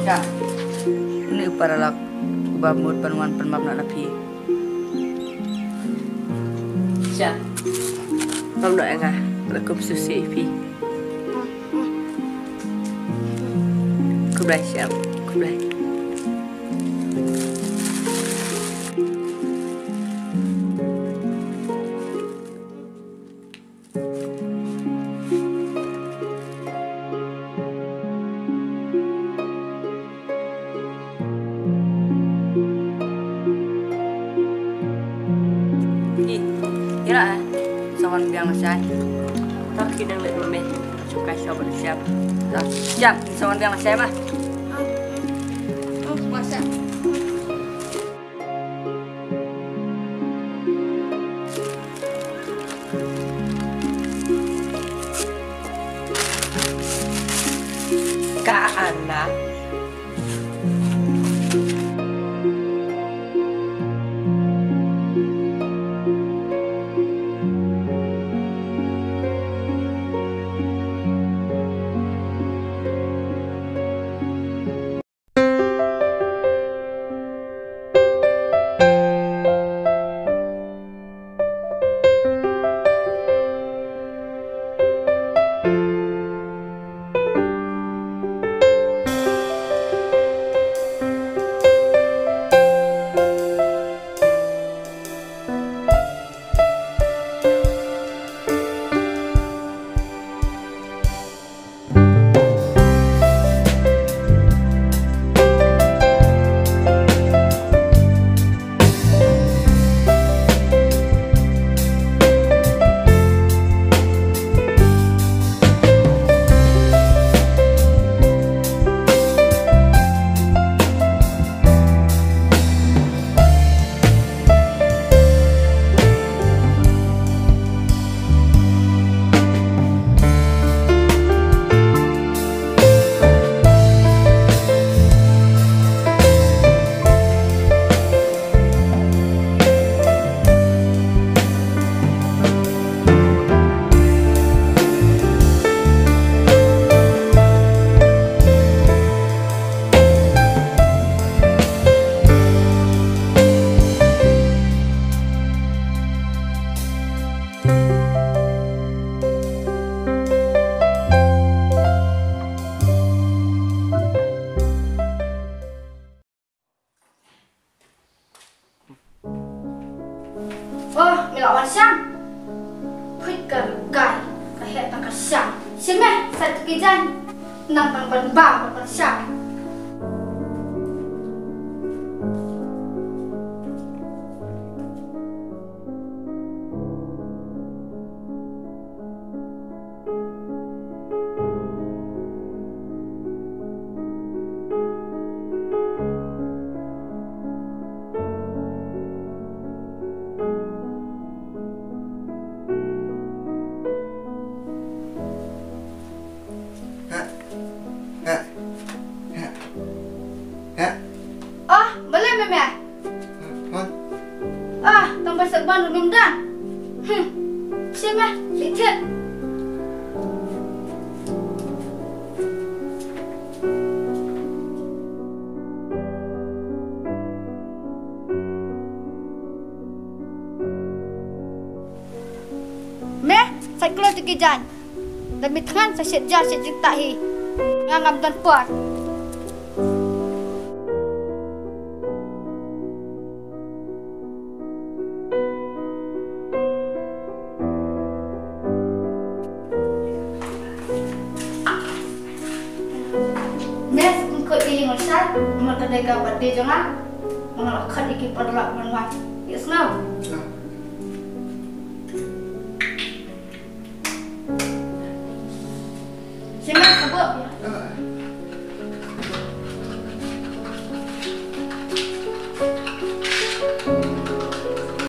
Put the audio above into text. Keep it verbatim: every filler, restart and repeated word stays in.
Sha, une u paralok uba mut ban wan pan map na phi. Sha, map na nga, la kum susi phi. Khublei Sha, khublei. Ira, eh, sa wan biang shai. Tak ki dang leh mame. Chukai shop ada siap. Tak siap, sa wan biang shai mah. Oh, masa. Ka anak. Oh, ngi la wan shang. Phuit ka kai, ka heh tang ka shang. Shin me, sa tu ki jan. Nang tang ban bam, ban shang. Balei me me? Ah, tang ba sat ban ruh mem dang. Hmm. Shi me, dikit. Me, sa kloi tu ki jan. Da mi thngan sa shet ja shet jingtah hi. Nga ngam don por. Mes, kum khot ïa i Marshal, namar ka dei ka birthday jong nga. Nga la khot ïa ki paralok ban wan. Yes, no? Sima, ka bok.